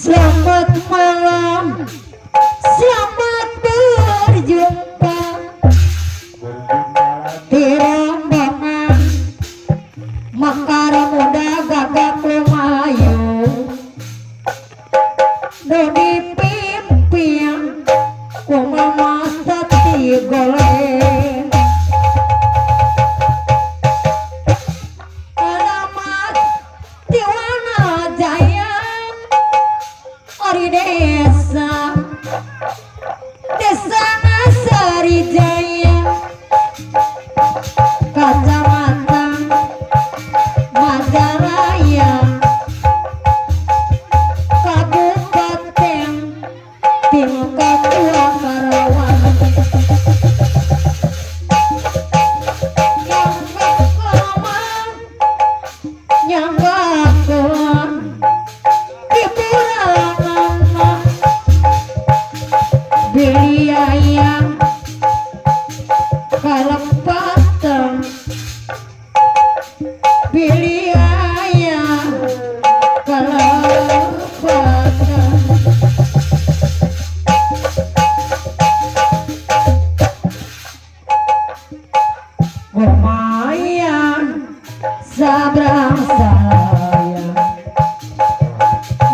Selamat malam, selamat berjumpa. Di rombongan Mekar Muda gagak lumayu, nu dipimpin ku Mama Tati Goleng. Alamat di Wanajaya, Ari desa Desa Sarijaya, Kacamatan Majalaya, Kabupaten Tingkat Dua Karawang. Nyangga kelaman, nyangga kelan, hiburan biliaya kalepatan, biliaya kalepatan. Lumayan sabrang saya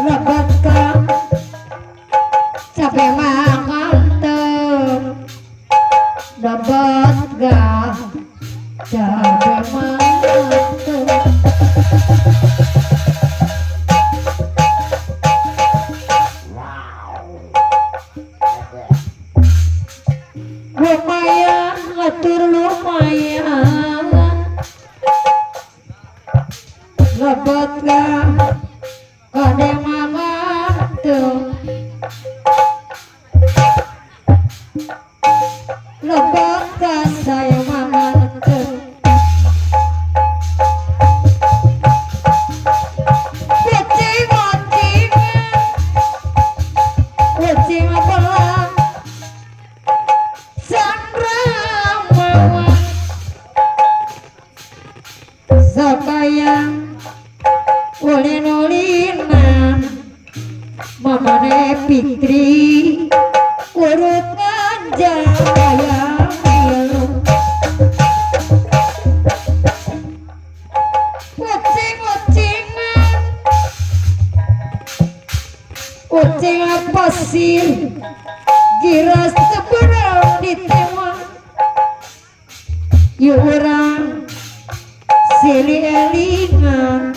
lebat kang capek makan tem, dapat gak capek makan tem. Lumayan ngatur lumayan lebat gak kade makan tem, lebat gak saya makan tem. Kucing kucingan, kucing belang Sandra mawa sakayang ulin-ulinan, mamane Fitri urut nganjang kaya milu. Kucing-kucingan, kucing pasir giras seberang di tewa, yuk urang silih elingan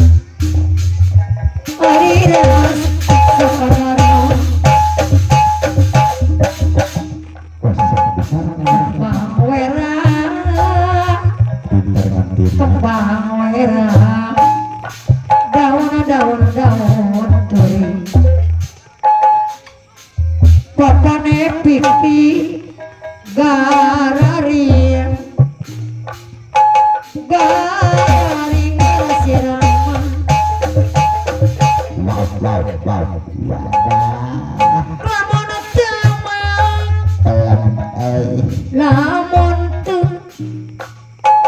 ariras sakadara. Kembang werang, kembang werang, daun daun daun turi, bapane pipi gararing garing siraman. Lamun teu lamun teu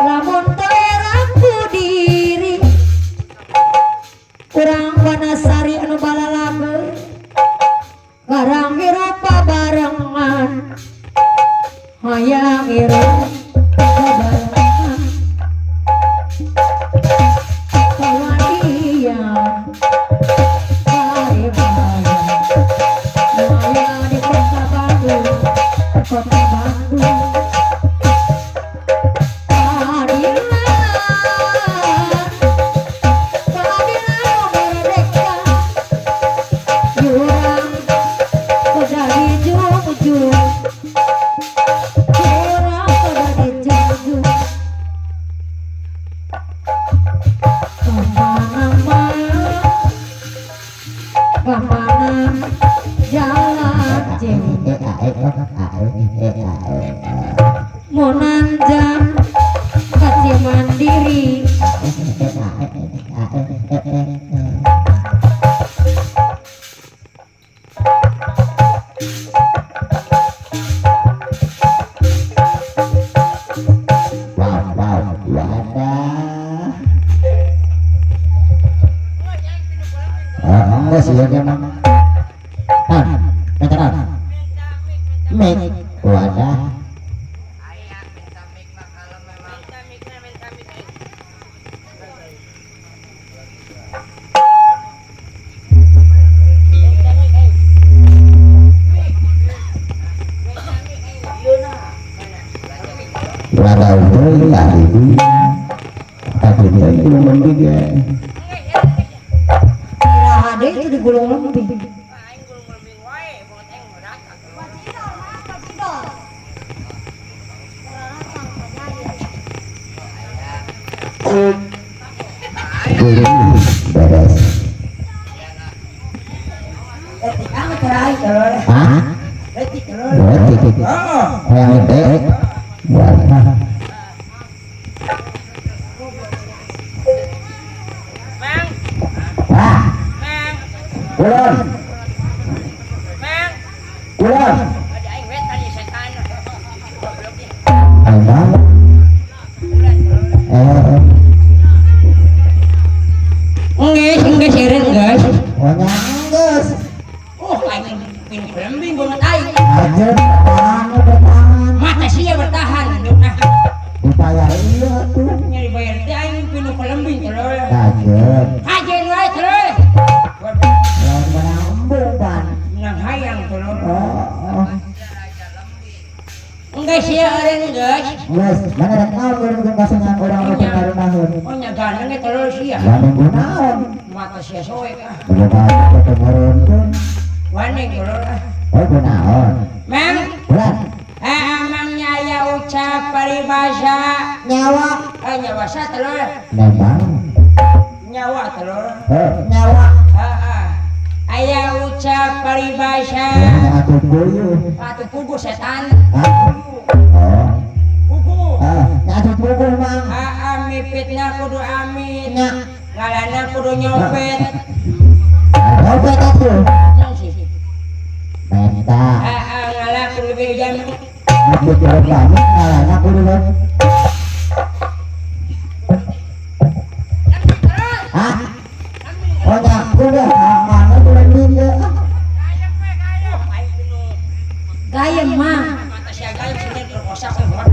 lamun teu eraku diri, urang Wanasari anu balalageur garang hirup babarengan, hayang hirup babarengan. Kawan iya maya di kota Bandung, kota Bandung. Keadilan, keadilan merdeka, jurang kuda dijunjung, jurang kuda dijunjung. Kemana, kemana jalan jauh, monanjang kasih mandiri. Enggak sih ya memang. Naon? Minta naon? Mik. Wadah. Wadah euy ari. Tapi dia gulung lembing ya. Iraha deui itu digulung lembing. Gulung beres. Letik anu terakhir telur. Hah? Letik telur. Letik. Oh. Yang gede. Wadah. Mang, Wah, mang, kulon, mang. Kulon. Ada aing wetan ieu setan. Goblok ieu. Abang. Bulan telur. Eh, Enggeus, enggeus eureun geus. oh nyangges. Oh, aing pin lembing banget aing. Aja bertahan, bertahan. Mata sia bertahan hidupna. Upaya iya tuh. Nyari bayar teh aing pinu lembing telur. Kaget. Kajen wae telur. Lawan menang embung pan. Menang hayang telur. Oh, oh. Enggeus sia eureun geus. Wes, mana rek naon geuning kasengan urang nu karunahun. Oh nya gandeng ge telur sia. Gandeng kunaon? Mata sia soek ah. Boga ketengoreunkeun. Waneng telur ah. Oh kunaon? Mang, Bulan. Amang nyaya ucap paribasa. Nyawa. Eh nyawa sa telur. Memang. Nyawa telur. Eh, nyawa. Heeh. Aya ucap paribasa. Ya, atuh puyuh. Atuh pugu setan. Ah. Oh. Pugu. Ah, nya atuh puguh mang. Heeh, mipitna kudu amit. Nya. Ngalana kudu nyopet. Nyopet atuh. Naon sih? Menta. Heeh, ngala kudu jam. Aku jeruk banget ngalana kudu leuh. Hah? Oh nya kudu mana kudu dieu. Gayem mah. Mata sia gayem sini perkosa ku. Oh.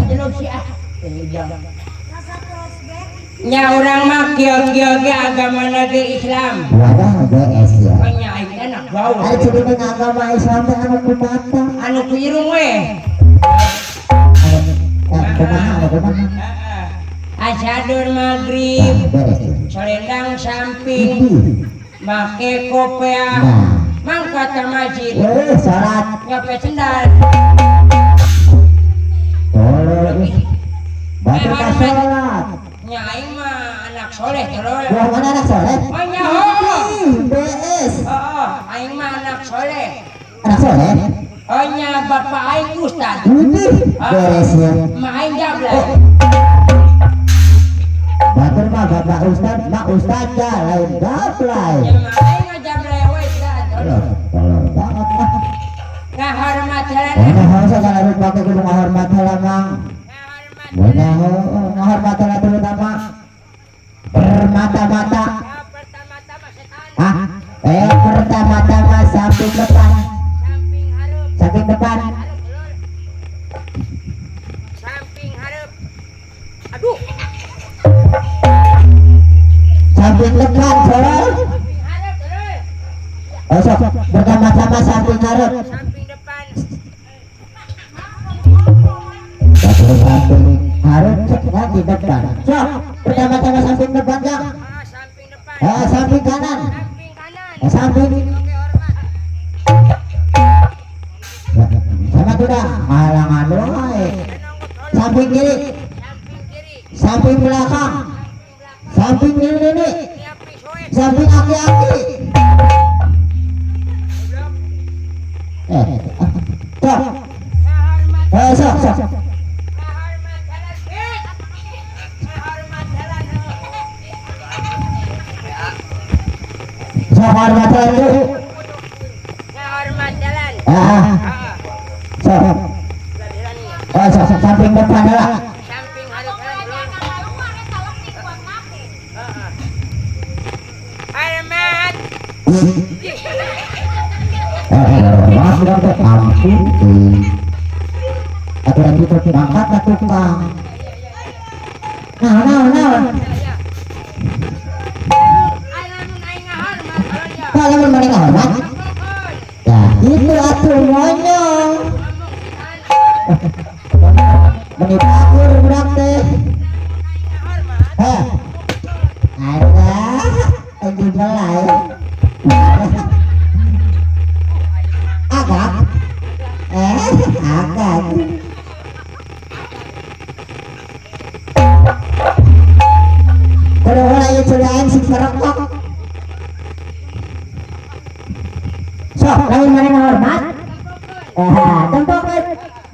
Jeluk sia. Nya urang mah kieu-kieu ge agama ge Islam. Wadah geus ya. Oh nya aing enak gaul. Ari jadi agama Islam teh anu kumaha? Anu ku irung we. Anu kumaha anu kumaha? Heeh. Asadur maghrib, Nah, beres ya. selendang samping, Ih, make kopiah, Nah, mangkat ke masjid, weh salat. nyopet sendal. Tolol ih. Batur ka salat. Nya aing mah anak soleh tolol. Wah, mana anak soleh? Oh nya heuh. Ih, BS. Heeh, aing mah anak soleh. Anak soleh? Oh nya bapak aing ustad. Ini beres ya. Mah aing jablay. Batur mah bapak ustad, mak ustad ya, lain gablay. Nya mah aing mah jablay we ustad. Tolol, tolol banget mah. Ngahormat heula. Oh, nah, segala rupa ke kudu ngahormat heula mang. Ngahormat. Mana ngahormat heula terutama bermata-mata. Pertama-tama setan. Ah, pertama-tama samping depan, Samping hareup. samping depan. Hareup telur. Samping hareup. Aduh. Samping depan, tolol. Samping hareup telur. Oh, sok pertama-tama samping hareup. Samping depan. Samping hareup cek di depan. Sok, pertama-tama samping depan, Kang. Ah, samping depan. Eh, samping kanan. Samping kanan. Eh, samping. Oke, hormat. Sama tuh dah, halangan wae. Samping kiri, Samping kiri. Samping belakang, Samping belakang. Samping nini-nini, Samping soek. Samping aki-aki. Goblok. Eh, sok, Ngahormat. eh, sok, sok. Ngahormat jalan. Eh. Ngahormat jalan. Sok hormat dulu. Ngahormat jalan. Ah, Heeh. sok. Belah nih. Oh, sok, sok, samping depan lah. Samping hareup heula telur. Heeh. Eh, maaf dong teh ampun. Aturan itu mangkat ka tukang. Nah, nah, nah. Kalau lamun maneh ngahormat, ya itu atuh monyong. Meni bagur budak teh. Heh. Ada anjing belai. Agak. Agak. Kudu heula ieu curiaan sing serokok. Sok, lamun maneh ngahormat. Tempokeun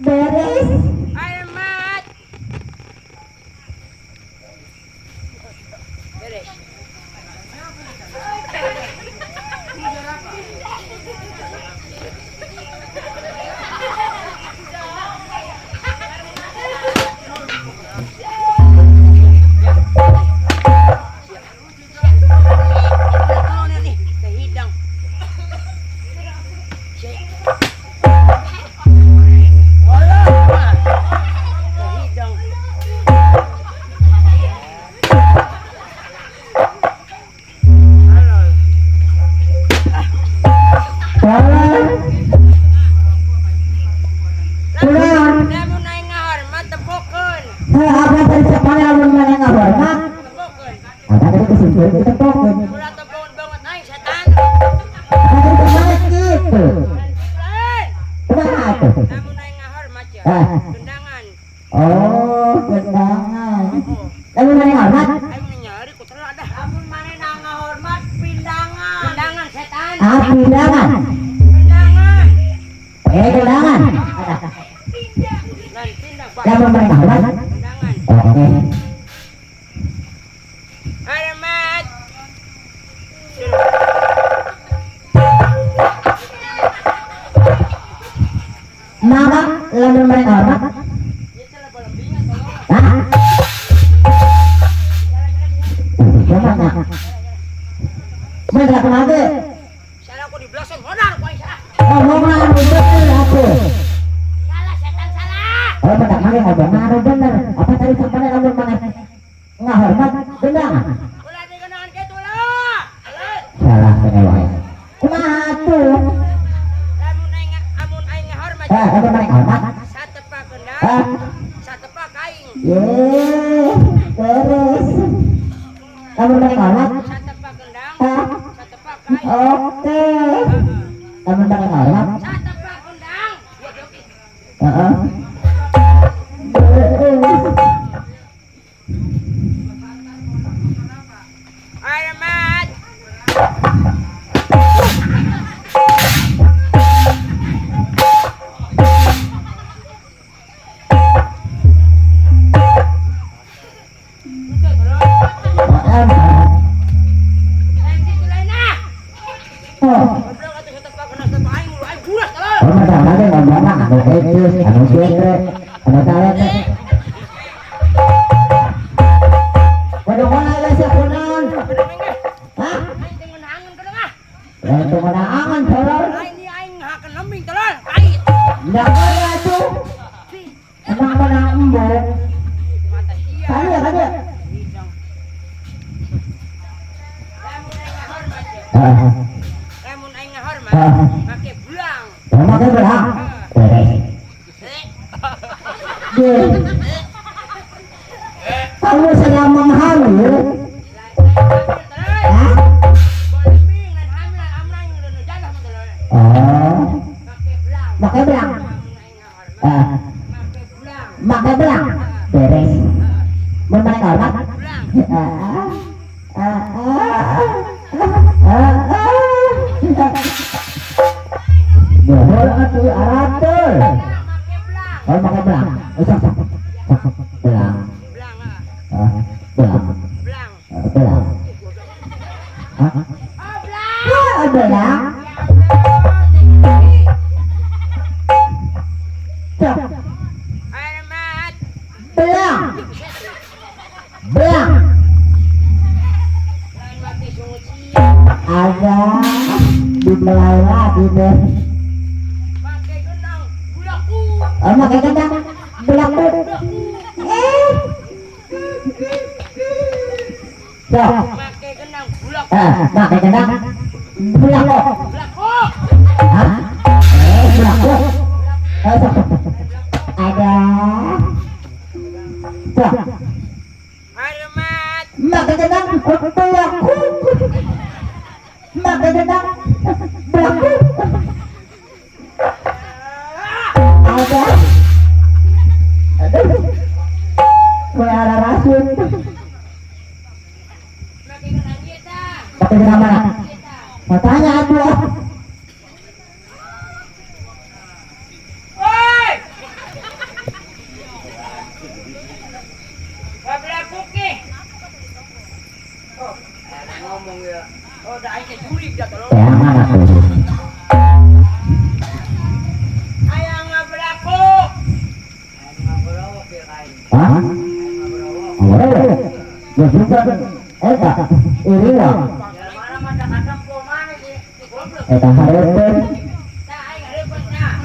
beres. Hormat. Beres. Tolong. Kunaon? Lamun aing ngahormat tempokeun. Heh, apa tadi cek maneh lamun maneh ngahormat? Tempokeun. Apa tadi kesimpulan kita tempokeun? Ulah tempokeun banget aing setan. Apa tadi cek maneh kitu? Lain. Kumaha atuh? Lamun aing ngahormat ya. Ah. Gendangan. Oh, gendangan. Lamun maneh ngahormat? Aing nyari ku telat dah. Lamun maneh ngahormat pindangan. Gendangan setan. Ah, pindangan. Gendangan. Gendangan. Lain pindang Pak. Lamun maneh ngahormat? Gendangan. Oke. Hormat. Maka lamun maneh ngahormat? Hah? Kumaha? Mana kumaha? Salah ku dibelasan modal ku aing salah. Ngomongna anu bener atuh. Salah setan salah. Oh, mendak maneh ngomongna anu bener. Apa tadi cek maneh lamun maneh ngahormat gendangan? Ulah digenangan kitu lah. Salah kene wae. Kumaha atuh? Lamun aing amun aing ngahormat. Lamun maneh ngahormat? Satepak gendang. Ah. Satepak aing. Ye, beres. Lamun maneh ngahormat? Satepak gendang. Ah. Satepak aing. Oke. Lamun maneh ngahormat? Satepak gendang. Heeh. Beres. Hormat. Oh. Oh, mendak maneh ngomongna anu ekis, anu genre, anu talente. Waduh, mana ya sia kunaon? Hah? Lain teu meunangan tolol. Ndak boleh atuh. Emang menang embung. Kali ya, kali ya. Heeh. Heeh. Make belang. Beres. Ye. Kamu sedang menghamil? Hah? Oh. Make belang. Ah. Make belang. Beres. Mun maneh ngahormat? Ah. Ah. Ah. Ah. Bohol atuh aratur. Oh, make belang. Oh, sok sok. Sok belang. Ah, belang. Ah, belang. Hah? Ah, belang. Sok. Belang. Belang. Ada. Dibelai lagi deh. Make genang bulaku. Oh, make genang bulaku. Eh. So. Make genang bulaku. Make genang bulaku. Bulaku. Hah? Bulaku. Ada. So. Hormat. Make genang bulaku. Make genang bulaku. Ada. Aduh. Kue ara rasun. Make genang ieu tah. Make genang mana? Mau tanya atuh. Woi. Bablaku ke. Oh, ngomong ya. Oh, da aing teh jurig da tolong. Ya mana tuh? Hayang ngablaku. Hah? Oh, ya juga. Eta, iriwa. Eta hareupeun. Tah aing hareupeun tah.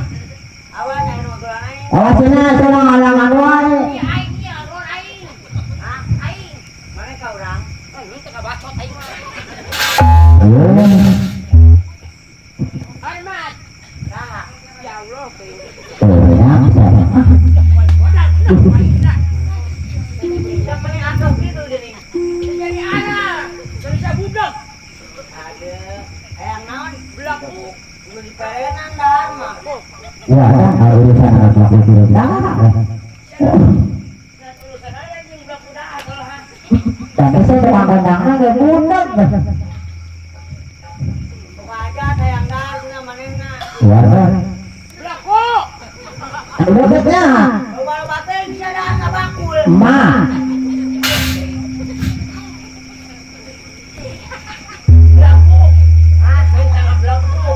Awas cenah cenah ngalangan wae. Ieu aing ieu ron aing. Hah? Aing. Mana ka urang? Oh, lu teh kabacot aing mah. Oh. Hormat. Saha? Ya Allah, teuing. Oh, ya. Jadi anak, bisa budak. Ya, ada urusan apa urusan? Tapi saya tukang kondangnya nggak budak. Ya, Belaku. ada budaknya. Ma. Belaku. Ah, minta belaku.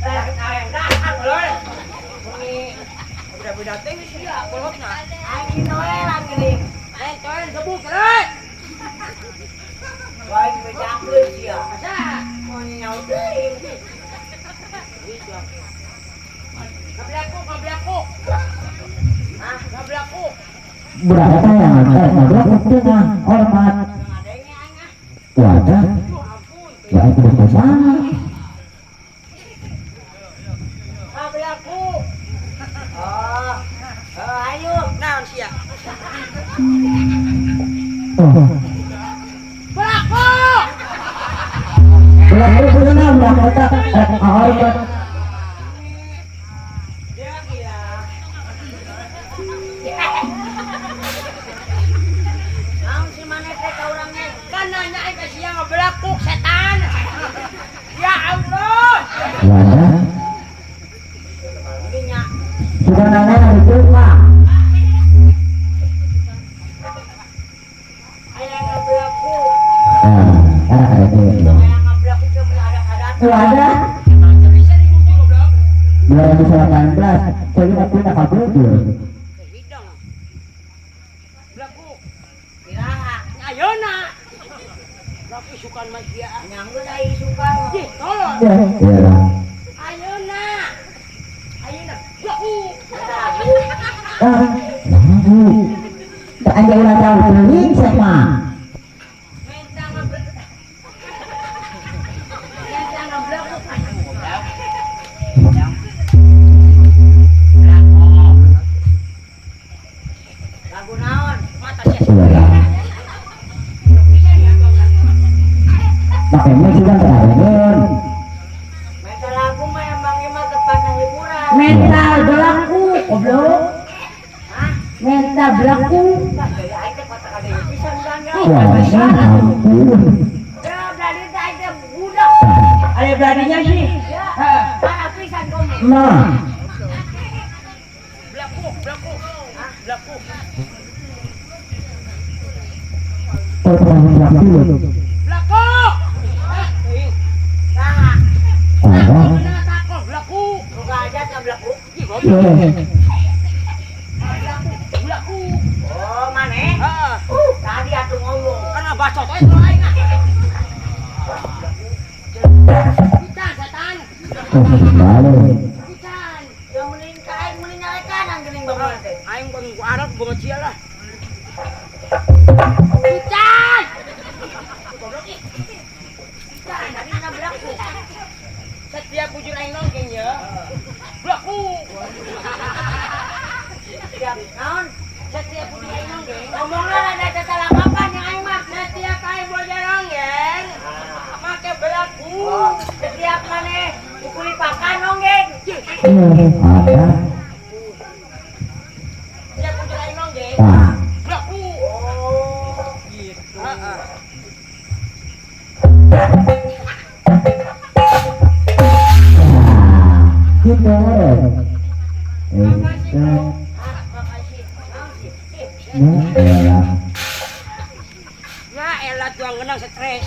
Hayang dahar lol. Udah teh sia kolotna. Aing toel gebuk lol. Asa? Ngabelaku, ngabelaku. Ah, ngabelaku. Berapa yang ada? Ngobrol tengah hormat. Wadah. Aduh, ampun. Ya itu kumaha? Ngabelaku. Oh, ayo, naon sia? Oh. Belaku. Belaku kumaha belaku eta hormat. Kan nanya aing ka sia ngabelaku setan. Ya Allah. Wadah. Sudah nanya dari rumah. Ah, ada itu. Wadah. Bisa dibujuk goblok. 2018, jadi aku nak kabur. Hidung. Belaku. Ayeuna. Belaku isukan mah sia. Ih, tolong. Ya. Ayeuna. Ayeuna. Belaku. Ah, lagu. Tak ada ulah tahu teuing sama. Minta ngabelaku. Minta ngabelaku. Mata sia. Wadah. Makanya sudah terangin. Mental belaku, goblok. Mental belaku. Wadah, ampun. Ada beraninya sih. Heeh. Nah, Belaku, belaku. Belaku. pertanyaan belaku. Belaku. Wadah. Takut belaku. Ih, goblok. Eh, Belaku, belaku. Oh, maneh? Heeh. Tadi atuh ngomong. Karena bacot aja kalau aing ah. Kita setan. Balik. Pisan. Yang mending ka aing mending nyarekanan geuning bangunan teh. Aing pun ku arab bunga cia lah. Pican. Goblok ih. Pisan, tadi nabrak ku. Setiap bujur aing nonggeng ya. Belaku. Setiap naon? Setiap bujur aing nonggeng. Ngomongna rada salah kapan yang aing mah. Setiap aing bujur nonggeng, make belaku. Oh, setiap maneh dikuli pakan nonggeng. Ada. Setiap bujur aing nonggeng, Tah. belaku. Oh, Gitu. Heeh. Gitu. Makasih, Bro. ah, makasih. Naon sih? Ih, Ya, elah. Ya elah tuang genang stres.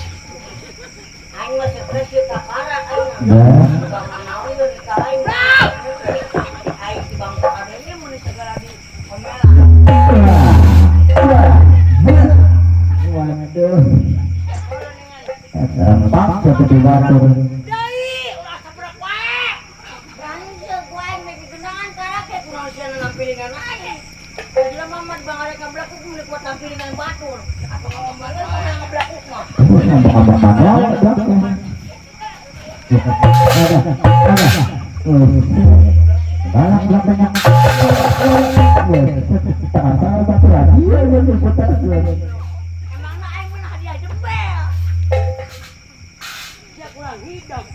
Aing mah stres ieu kakara aing. Ya. Bang naon ieu di ka aing. Aing si bangsa kabeh mun segala di omelan. Waduh. Serempak seperti batu. Deui, ulah sabrak wae. Berani sih gua aing meh gendangan karake kunaon sia nampilingan aing. Jelema mah bang arek ngabelakuk mun kuat nampilingan batur. Atau ngomelan mah ngabelakuk mah. Balak belakangnya. Satu lagi. Emangna aing mah hadiah jembel. Sia kurang hidang.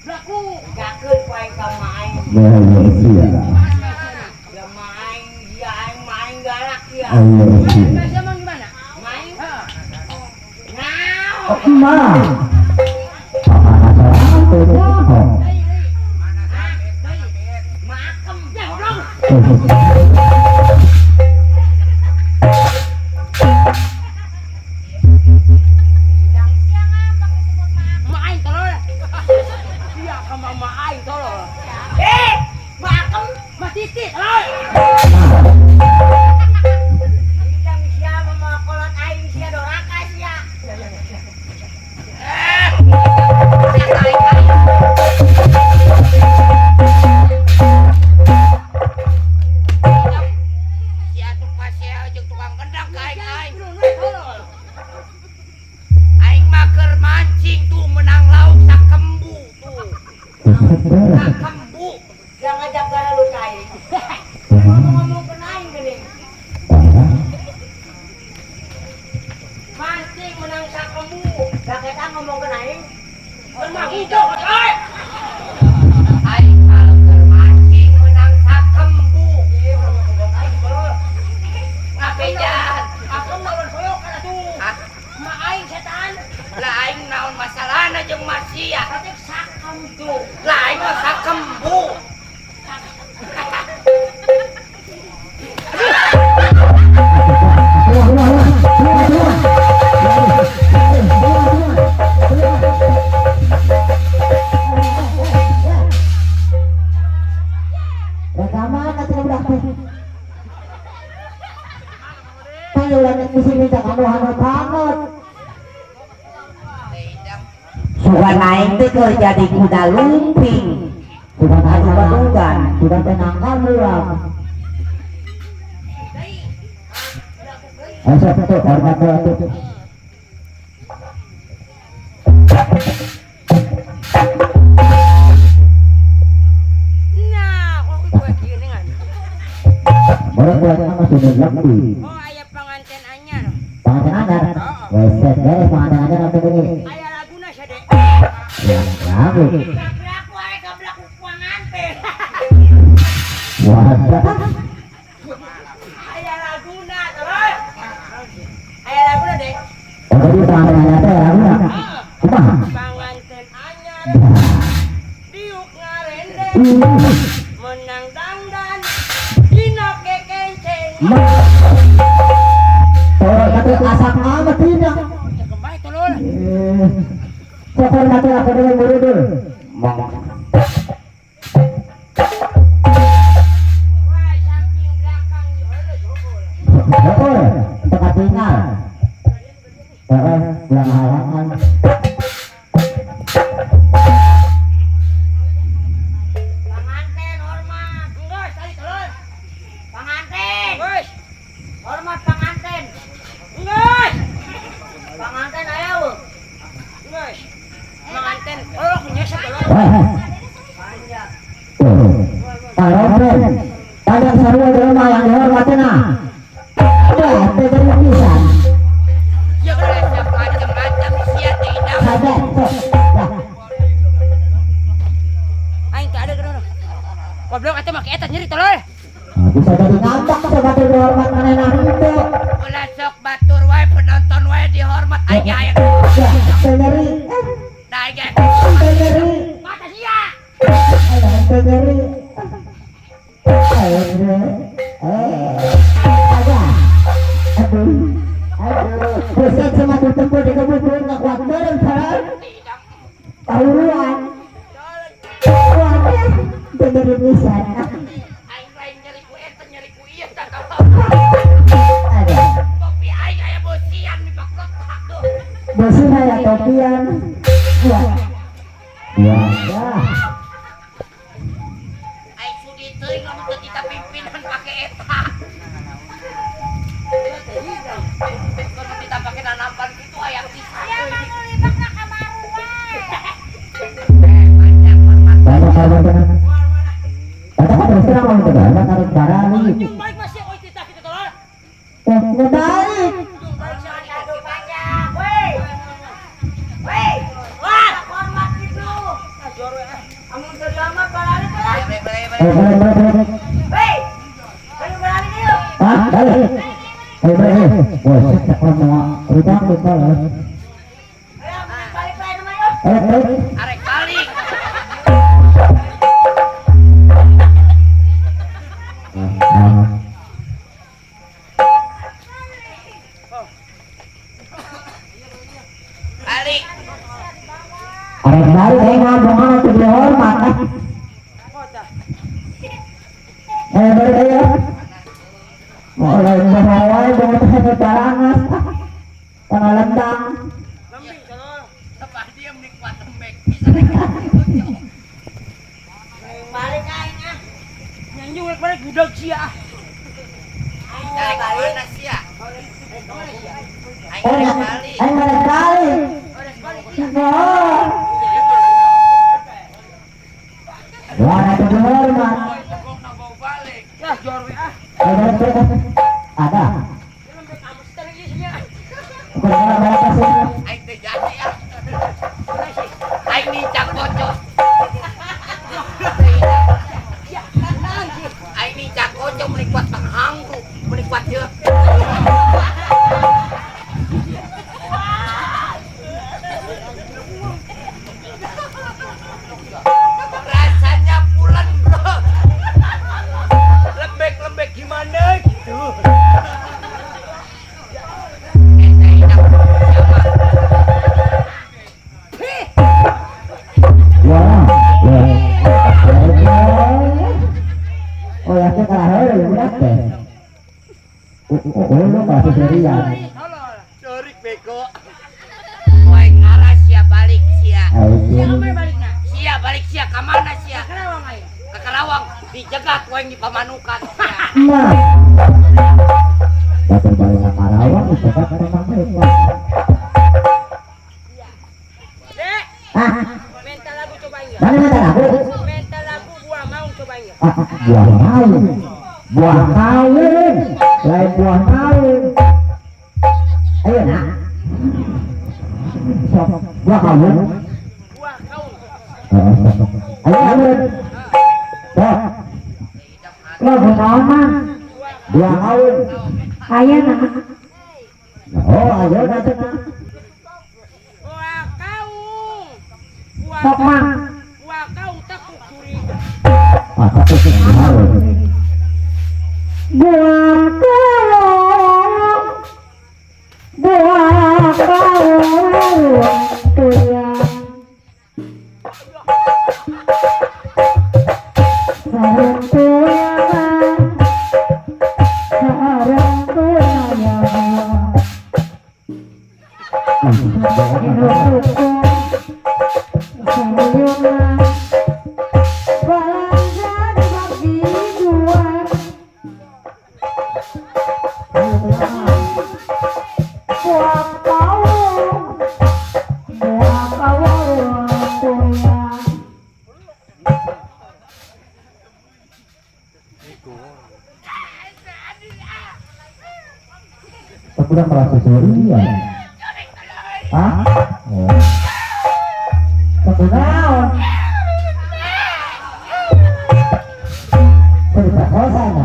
Belaku. Gakeun ku aing ka mah aing. Iya. Ya mah aing dia aing mah aing galak ya. Mas emang gimana? Main Heeh. ngau. Emak. Apa Deui, deui. Deui. Makem. Ya goblok. Ma aing tolol. Sia ka mama aing tolol. Eh, makem. Ma titik tolol. Hidang sia mah kolot aing sia doraka sia. Sia ka aing aing. Sia tuh pasea jeung tukang gendang ka aing aing. Aing mah keur mancing tuh menang lauk sakembu tuh. Sakembu. Jangan ngajak gara lu ka aing. Ngomong-ngomong ke aing geuning. Mancing menang sakembu. Lah kita ngomong ke aing. Mah hijau euy. Aing kalau keur mancing menang sakembu. Ngabejan. Aku lawan soyokan atuh. Hah? Ma aing setan. Lah aing naon masalahna jeung masia. Tapi sakem tuh. Lah aing mah sakembu. Rekaman atau udah Tayo lang di sini jangan hanut-hanut. Sugan aing teh keur jadi kuda lumping. Sudah Adu-adugan. Sudah tenangkan urang. Ayo siapa tuh? Hormat tuh. Nah, kok gue kieu dengan. Baru buat nama sudah lebih. Oh, aya panganten anyar. Pengantin anyar. Weset beres pengantin anyar apa ini? Aya laguna sia de. Ya, lagu. Aku arek ngabelakuk panganten. Wadah. Aya laguna tolol. Aya laguna de. Oh, jadi pengantin anyar teh laguna. Kumaha? Panganten anyar diuk ngarende menang dangdan dina kekenceng. Tolol kata asap amat tidak. Kembali tolol. Sokor mati aku dengan berudul. Wah, samping belakang heuleuh hukul. Betul, tempat tinggal. Heeh, ulang halangan. Panganten aya eueuh. Geus. Manganten. Oh, nyesek tolol. Panjang. Pak Robin, banyak sarua jelema yang dihormati nah. Udah, teu jadi pisan. Ya geus macam-macam sia teh idam. Saja, sok. Lah, Aing teh ada geus. Goblok atuh make eta nyeri tolol. nah, bisa jadi ngambek coba teu dihormat manehna henteu. Ulah sok batur wae penonton wae dihormat aing ge aya. Ya, teu nyeri. Da aing ge. Teu nyeri. Mata sia. Ayo, teu nyeri. Ayo, ada. Aduh. Aduh. Buset sama ditempur di kebun nggak kuat bareng, Pak. Tahuan. Wah, teu nyeri pisan. Aing lain nyeri ku eta nyeri ku ieu tah kamu. Ada. Topi aing aya bosian di bakotak tuh. Bosin aya topian. Ya. Ya. Ya. Aing sudi teuing lamun teu kita pimpinan pake eta. Kalau kita pake nanampan kitu aya pisan. Ya mangulibakna ka wae. Eh, panjang hormat. Banyak banyak. Kata kan terus terang mau negara tarik barali. Balik masih oi titah kitu tolol. Eh, ngebalik. Balik sia Aduh panjang. Weh. Weh. Wah, hormat gitu. Amun teu dihormat balari teh lah. Balik balik Eh, balik. balik, balik, balik. Weh. Ayo balari dieu. Hah, balik. Eh, balik. Wah, saya tak mau ribak lupa lah. Ayo balik bae nama yuk. Eh, balik. Arek balik. Ah, Balik. Arek balik, eh, ngomong tuh dihormat. Ah. Eh, balik ayo. Mau lain bahawai, jangan terhadap barangas. Tanah lentang. Tepah diem nih kuat lembek. Bisa dikocok. Balik aing ah. Nyanyi balik budak sia. Aing Arek balik. mana sia? Aing Eh, arek balik. eh, arek balik. Oh. Wah, itu dihormat. Ya jor we ah. Eh, balik, balik. Ada. Kurang balik ke sini. Aing teh jadi ah. Aing nincak kocok. Aing nincak kocok meni kuat panghangru, meni kuat ieu. Rasanya pulen, bro. Lembek-lembek gimana gitu. Eta hidup siapa? Wah, wah. Oh, ya, kita kalah ya, budak teh. Oh, oh, lu masih serian. Corik bego. Wae ngarah sia balik sia. Ayo. Sia balik sia ka mana sia? Ka Karawang aing. Ka Karawang dijegat wae di Pamanukan sia. Nah. Batur balik ke Karawang, itu kan memang mereka. Dek, Ah, minta lagu coba ya. mana minta lagu? Minta lagu buah maung coba ya. Ah, buah maung. Buah kawin. Lain buah maung. Ayo nak. Sok, buah kawin. Buah kaung. Ayo, ayo. Sok. Lagu naon mah? Buah kawin. Aya nah. Oh, ayo nak cenah. Buah kaung. Buah Sok mah. Buah kaung tekuk curiga. Ah, tapi sih harus. Buah kaung. Buah kaung tuyang. Sareng tuyangan. Sareng tuyangan. Sayuran. Balanja dibagi dua. Buah kaung. Hah? Kebenaran. Berkosa na.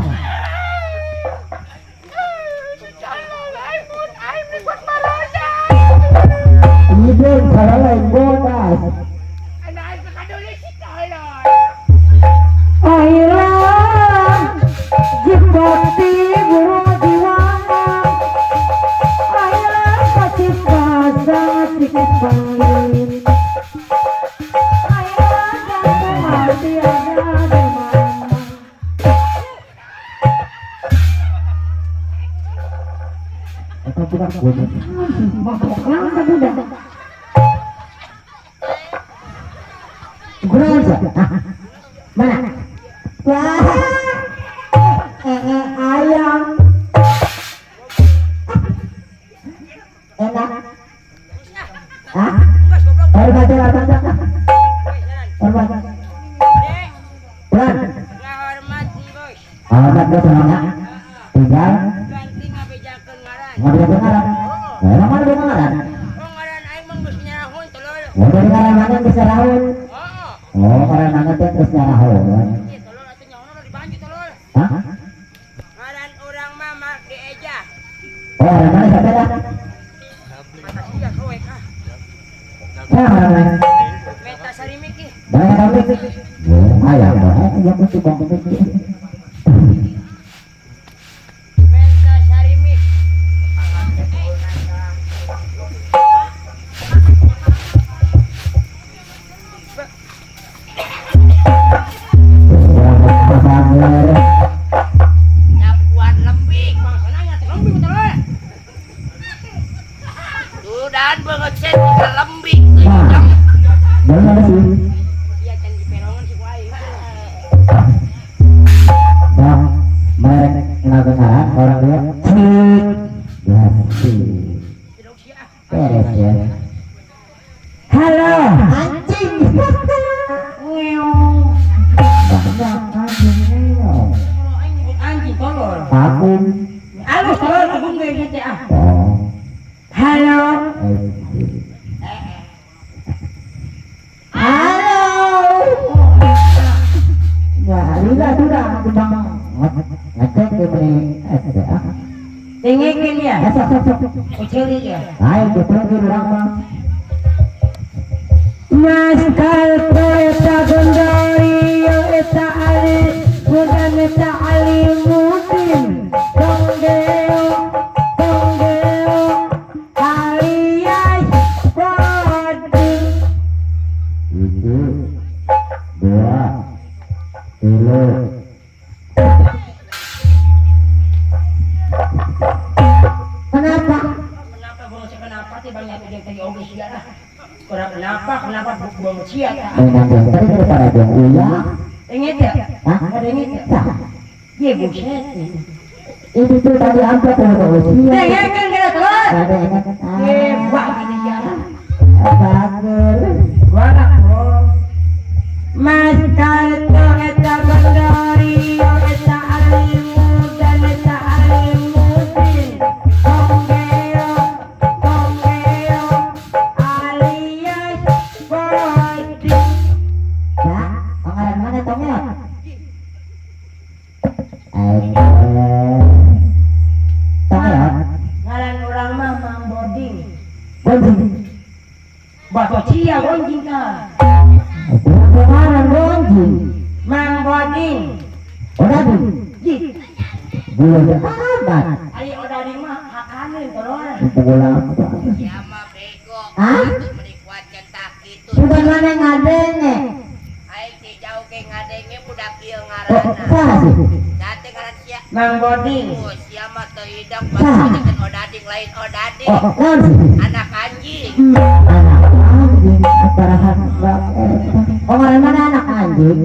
Ibon saralay bodas. Ahiran jembati budiwana Ahiran kacita sangat sedikit bangin Ahiran jatuh hati ada di mana. Atau bukan bodas. Mabok budak. Kurang sih. Mana? Wah, ayam. Enak. Hah? Hormat hormat hormat. Hormat. Hormat bos mana? Tinggal. Ngabejakeun ngaran. Emang mana beung ngaran? Oh, ngaran mana geus nyarahun? Oh, ngaran mana teh geus nyarahun. Hah? Ngaran urang mah Mark Dieja. Oh, ngaran mana siapa dah? Mata sia soek ah. Siapa ngaran? Meta Sarimiki. Banyak kami. Oh, ayam banget yang untuk bang Meta Sarimik. Nyapuan lembing. Bangsana teh lembing tolol. Sudahan banget set ke lembing tuh jam. Benar sih. Iya can diperongan si ku aing. Nah, merek ngaran orang dia. Cik. Tidak sia ah. Beres ya. Halo. Anjing. Ngeong. Banyak anjing. Kalau aing nyebut anjing tolol. Aku. Alus tolol aku ge teh ah. Oh. Halo. Halo. Ya, lila sudah aku bang ngecek ke beli SDA. Dengekeun ya. Sok sok sok. Uceuli ya. Ayo betul di urang mah. Mas kalpo eta gondori yo eta ali mudan eta ali mudin konggeo konggeo alias bodin. 1, 2, 3. Kenapa? Kenapa bang kenapa teh banyak yang tadi oge sia lah. Kurang kenapa kenapa buang sia tah. Memang tadi daripada buang uya. Ingat ya? Hah? Ada ingat ya? Ye buset. Itu tuh tadi amplop udah usia. Dengekeun geus tolol. Ada ingat. Ye buang gini sia lah. Bagus. Walak bro. Mas kalpo eta gondori yo eta ali mudan eta ali mudin konggeo konggeo alias bodin. Ya, pengaran mana tongnya? Tongnya? Ngaran urang mah Mang Boding. Bonjing. Bato cia gonjing ka. Pengaran bonjing. Mang Boding. Odading. Ji. Gula amat. Ari odading mah hakaneun tolol. Gula apa? Sia mah bego. Hah? Atuh meuni kuat cetak kitu. Bukan mana ngadenge. Aing ti jauh ge ngadenge budak ieu Oh, ngaranna. salah sih. Date ngaran sia. Mang Boding. Oh, sia mah teu hidang batu odading lain odading. Oh, naon sih? Anak anjing. Anak anjing. Parahan banget. Oh, ngaran mana anak anjing?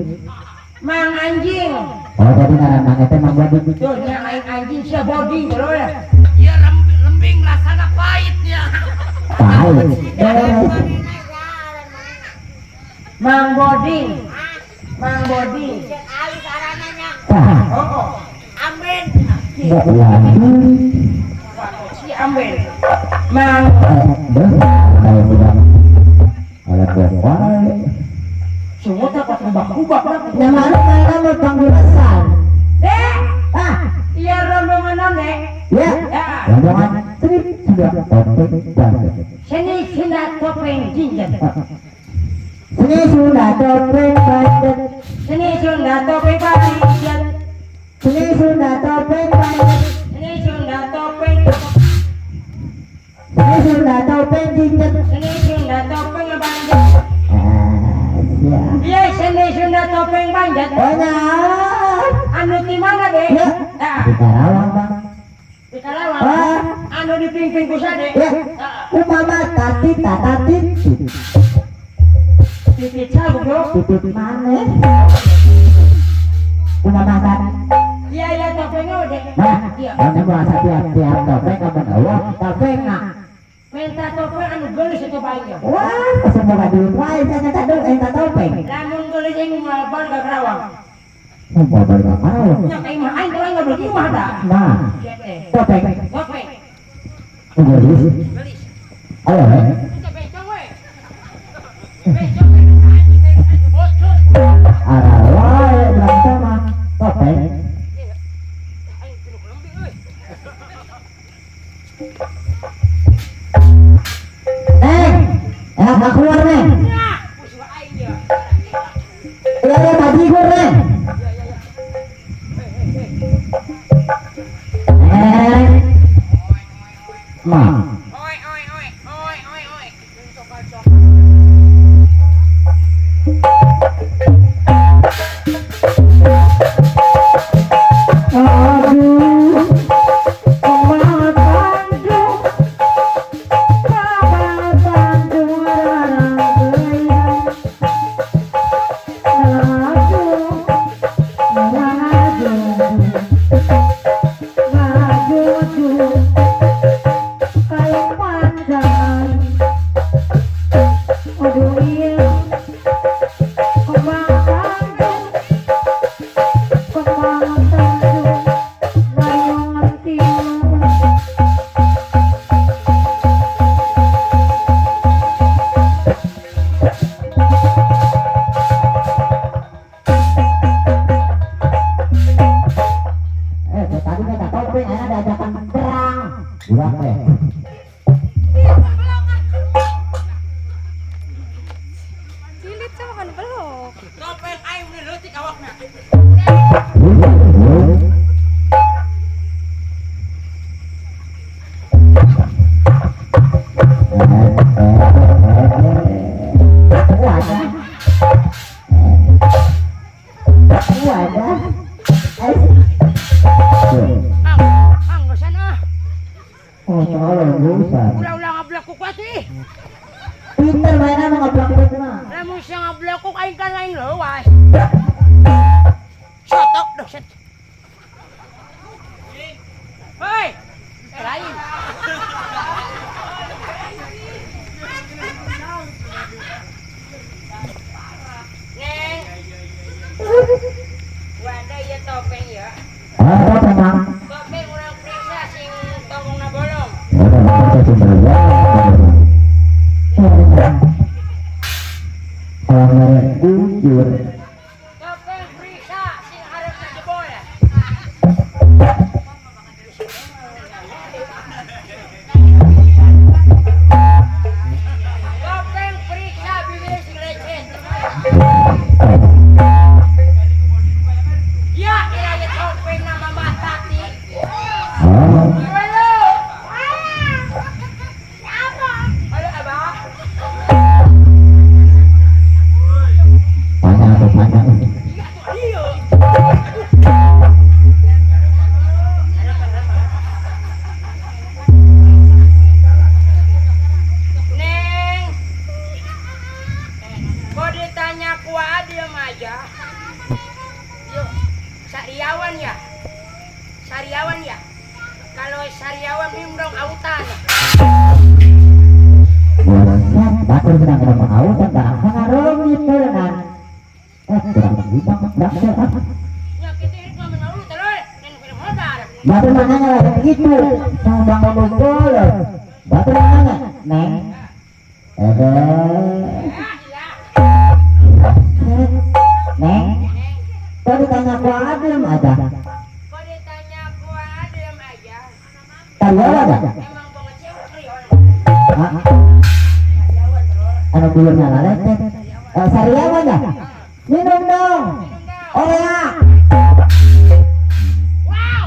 Mang anjing. Oh, jadi ngaran mang eta Mang Boding. Tuh nya aing anjing sia boding tolol. Ieu lembing rasana pahitnya. Pahit. Beres. Mang Boding. Mang Boding. Sah. Oh, oh. Amin. Enggak. Si Amben. Mang Beh. Ubah-ubah. Nama lu mana mau panggulasan? Dek, Ah, iya rombongan nek. ya. Ya. Rombongan trip sudah topeng banget. Seni Sunda topeng jinjet. Seni sudah topeng banget. Seni Sunda topeng banjet. Seni sudah topeng banget. Seni Sunda topeng. Seni sudah topeng jinjet. Seni Sunda topeng banjet. Ah, ya. Iya, seni Sunda topeng banjet. Banyak. Anu di mana dek? Ya. Nah, Di Karawang, Bang. di Karawang. Ah. Anu di ping-ping kusade. Ya. Ah, Umama tati tata titit. Titit sabu, bro. Titit mana? Umama tati. Iya, iya topengnya dek. Nah, Iya. kamu merasa tiap-tiap topeng kamu tahu topeng nak. Minta topeng anu gelis itu baiknya. Wah, semoga duit wae saya nyata dong enggak topeng. Lamun gelis yang mau balik ke Karawang. Mau balik ke Karawang. Nya kayak imah aing kalau nggak beli imah dah. Nah, Iya teh. topeng. Topeng. Gelis. Gelis. Ayo, eh. Kita bencong we. Bencong we. Aing bocor. Arah wae bilang sama topeng. Aing pinuk lembing euy. Neng, enak keluar neng. Nah, musuh aing ya. Iya, iya, bajigur neng. Ya ya ya. Hei hei hei. Neng. Ma. Oi oi oi oi oi oi. Aduh, Kembang Tanjung, Kembang Tanjung rarangkeyan. Aduh, aduh, aduh, kayak pandangan. Aduh iya, Kembang Tanjung, Kembang Tanjung, Mayongan Timur. Eh, tadi kata topeng, akhirnya ada ajakan perang. Buang deh. Silit sama kan belok. Topeng aing mun leutik awakna. Wadah. Wadah. Ang, ang geus ah. Oh, tolong bukan. Ulah-ulah ngablakuk atuh ih. Pinter mainan mau ngeblok mah. Lamun sia ngablakuk aing kan aing leuwas. Sotok dah set. Hei, lain. Neng. Wadah ieu topeng ya. Ah, tenang. Topeng urang periksa sing tongongna bolong. Orang jujur. Topeng periksa sing hareup jebol. Topeng periksa bibir sing lecet. Ya, ira topeng nama Mama Tati. Halo. Halo, Abah. Panjang atau panjang? Iya. Neng, kok ditanya kuah diem aja? Yuk, sariawan ya? Sariawan ya? Kalau sariawan mimrong autan. Buset, batur sedang ada pengautan barang pengaruh berenang. Kurang bintang, kurang Ya kita ini cuma menaruh telur dan film hodar. Batur mananya lah gitu, mau bangun unggul. Batur mananya, neng. Ya, iya. Neng. ditanya gua adem aja. Kok ditanya gua adem aja? Tariawan ya? Emang gua ngecewek krion. Hah? Anu buyurnya lalek. Sariawan ya? Minum dong. Orea. Wow.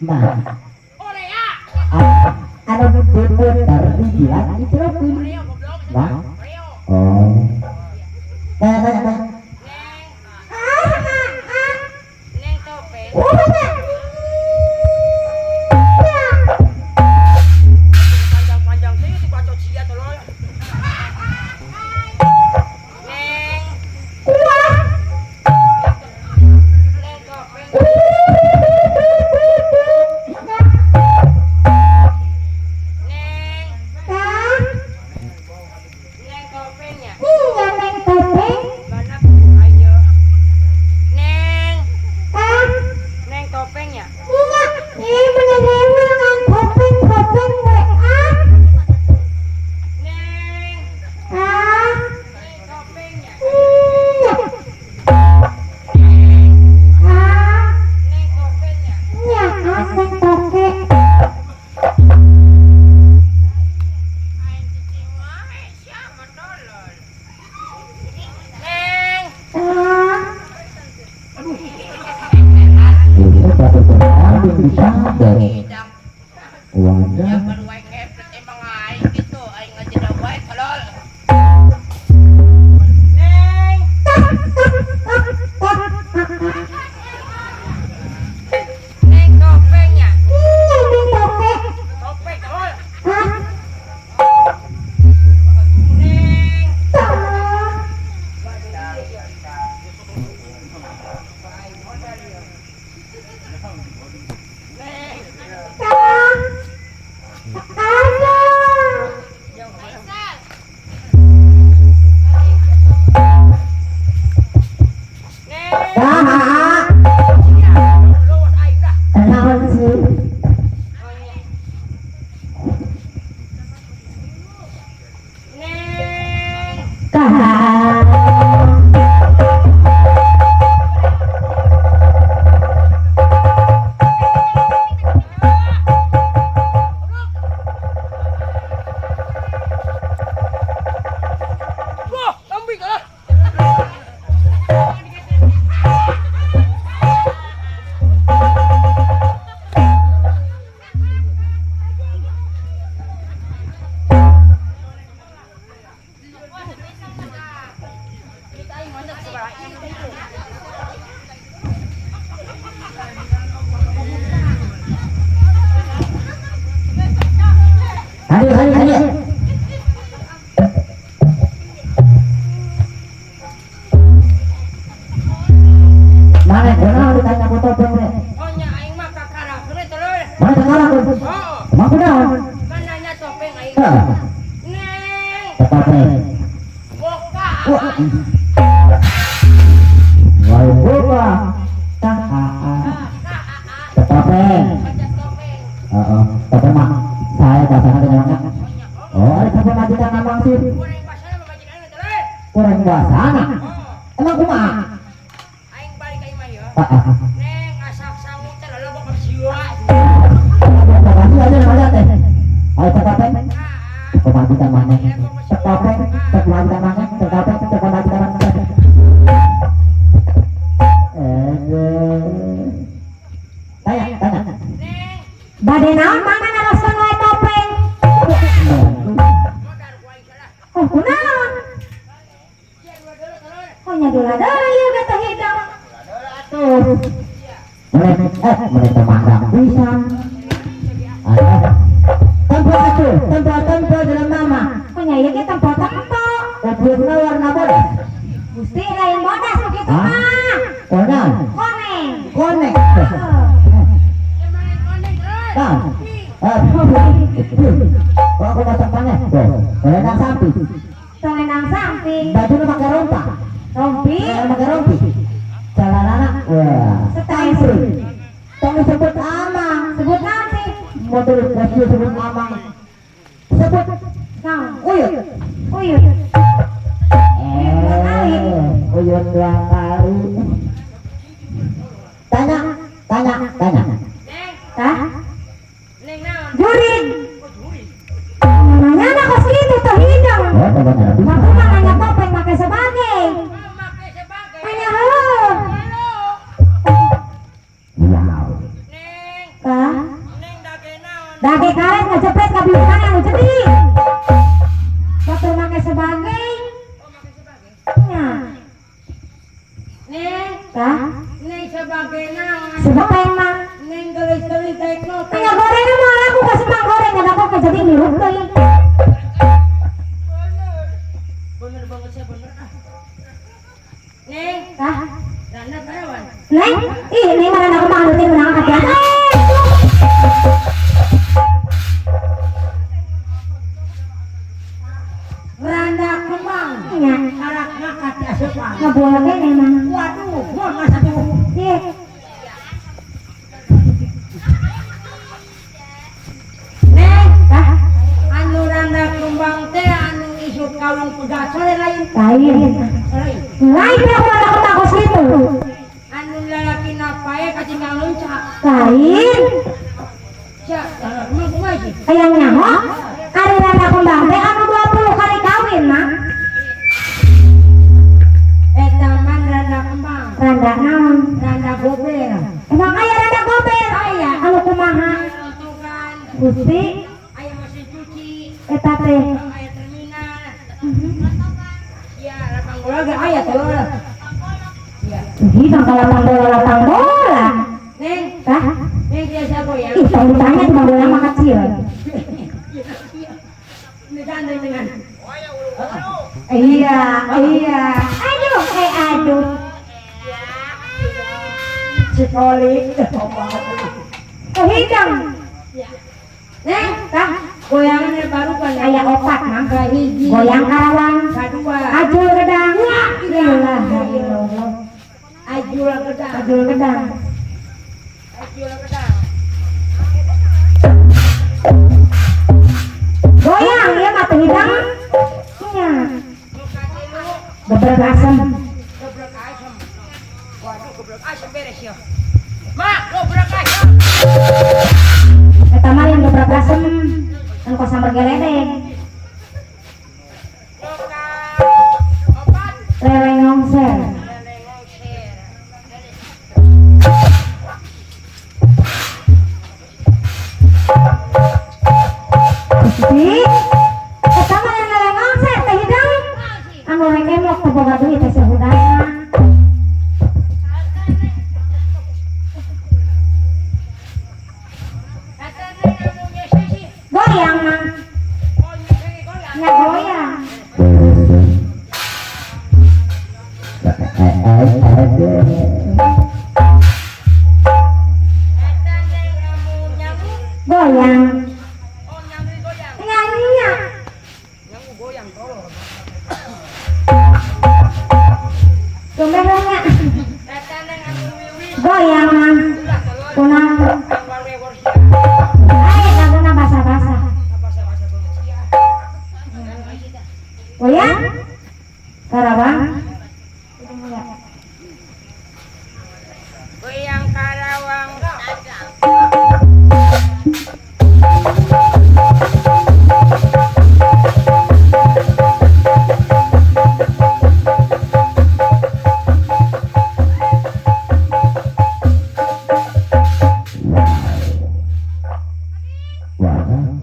Nah. Orea. Anu diputer dijilat dicelupin. Nah. Oh. Tanya. Neng topeng. Panjang-panjang tuh itu bacot sia tolol. Neng. Neng topeng. Neng. Neng topengnya. Iya neng topeng. Mana ayo. Neng. Neng topengnya. Iya, ini menerima topeng topeng WA. Neng. Ah, Neng topengnya. iya. Ah, Neng topengnya. iya, ah, neng topeng. Aing cicing mah siapa tolol. Neng. Ah, Itu baru bisa dari Ya wadah. baru aing ngepet emang aing gitu, aing ngajeda wae tolol. Neng. Neng topengnya. iya neng topeng. Topeng tolol. Ah, Neng. ah. Neng. Ah, ada. Neng. Dah, Lawas aing dah. naon sih? Neng. Kah. Wah, kambing ah. Hadir, hadir, hadir. Mana kenal ditanya ku topeng we? Oh nya aing mah kakara kene tolol. Mana sekarang ku? Oh, Emang kunaon? kan nanya topeng aing. Hah, Neng. topeng. Boka. Wah. Wah, boba. Tah, ah, ah. Topeng. Baca topeng. Heeh, topeng mah saya bahasana teh namanya. Oh, ada topeng majikan namang sih. Kurang basana mamajikan tolol. Kurang bahasana. Oh, Emang kumaha? aing balik ka imah ya. Ah, ah. Neng asak sangu teh lolobok ka siwa. Makasih aja namanya teh. Ayo topeng. Ah, Pemajikan mana? Topeng, pemajikan mana? Topeng, pemajikan mana? Eh, tanya, tanya. Neng, Bade naon mana naroskeun wae topeng? modar ku aing salah. Oh, kunaon? Sia dua dulu tolol. Oh, nya dola-dola ieu ge teh hidang. Tuh. Mulai, mulai temandang pisan. Ada. Tempo itu, tempo tempo dalam nama. Oh, nya ieu ge tempo-tempo. Obrolna warna bodas. Gusti lain bodas nu kitu Hah? mah. Konang, Koneng. konek. Heeh. Emang koneng tolol. Nah, eh, oh, aku masak mana? Tuh, lenang sapi. Lenang samping. Baju lu pakai rompak. Rompi. Pakai rompi. Celanana, wah. Setel. Tong sebut amang. Sebut naon sih? Motor baju sebut amang. Sebut Naon? uyut. Uyut. Uyut dua kali. Uyut dua kali. kada bisa. Bapak mah nanya topeng make sebagai. Make sebagai. Nanya heuh. Wow. Neng, Kah? neng dage naon? Dage karet ngejepret ka biukan anu jadi. Batur make sebagai. Oh, make sebagai. Nya. Neng, Kah? neng sebagai naon? Sebagai mah. Neng gelis-gelis daek nope. Nya goreng mah aku kasih mang goreng ada kok jadi ngirup deui. Bener. Bener banget saya bener ah. Neng, Kah? randa karawan. Neng, ih neng mana aku mah anu teh menang ka Randa kembang. Nya. Karak ngakat di asupan. Ngaboleh emang. Waduh, mau masa tuh. Ih. Neng, Kah? anu randa kembang teh anu isuk kawin kuda sore lain. Lain. Lain. Lain aku mana aku takut situ. Anu lalaki napae katinggal loncat. Lain. Sia, lalaki mah kumaha sih? Hayang nyaho. Ari randa kembang teh anu 20 kali kawin mah. Eta man randa kembang, Randa naon? randa gober. Emang aya randa gober? Aya. Anu kumaha? Untungan, Gusti aya mesin cuci, eta teh. aya terminal. Ya, lapang bola ge aya tolol. Ya. Ih, bangka lapang bola lapang bola. Neng, Kah? neng biasa goyang. Ih, tong ditanya di bola mah kecil. Ini gandeng dengan. Iya, iya. Aduh, aduh. Cikolik. Kehidang. Neng, Kah? goyangan baru kan Aya opat mah. Kahiji. Goyang Karawang. Kadua. Ajul gedang. Ilaha illallah. Ajul gedang. Ajul gedang. Ajul gedang. Goyang ieu mah teu hidang. Nya. Nu katilu Gebrek asem. gebrek asem. Waduh, gebrek asem beres ya. Mak, gebrek asem. Eta mah yang gebrek asem. Kan kos sambar geledek. Nu ka opat Lele ngongser. lele ngongser. Gusti. Eta mah yang lele ngongser teh hidang. Anu rek emok teu boga duit teh sahudana. Eta neng anu nyese sih. Goyang mah. Oh, nyese goyang. Nya goyang. Eta neng anu nyamu. Goyang. Oh, nyamu goyang. Nyanyinya. Nyamu goyang tolol. Tumben nya. Eta neng anu wiwis. Goyang mah. Ulah tolol. Kunaon? Tanggal rewor sia. Ay, laguna basah-basah. Basa-basa banget sia. Goyang. Karawang. Goyang Karawang. Wow.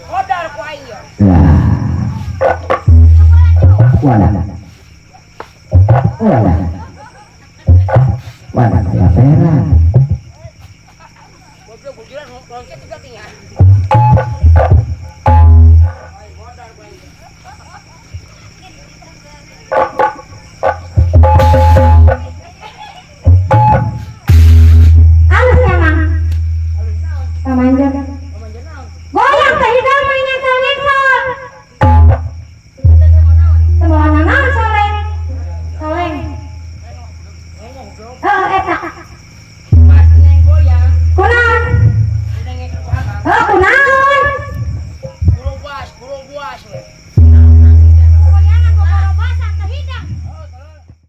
Kodar ku aing. Wala.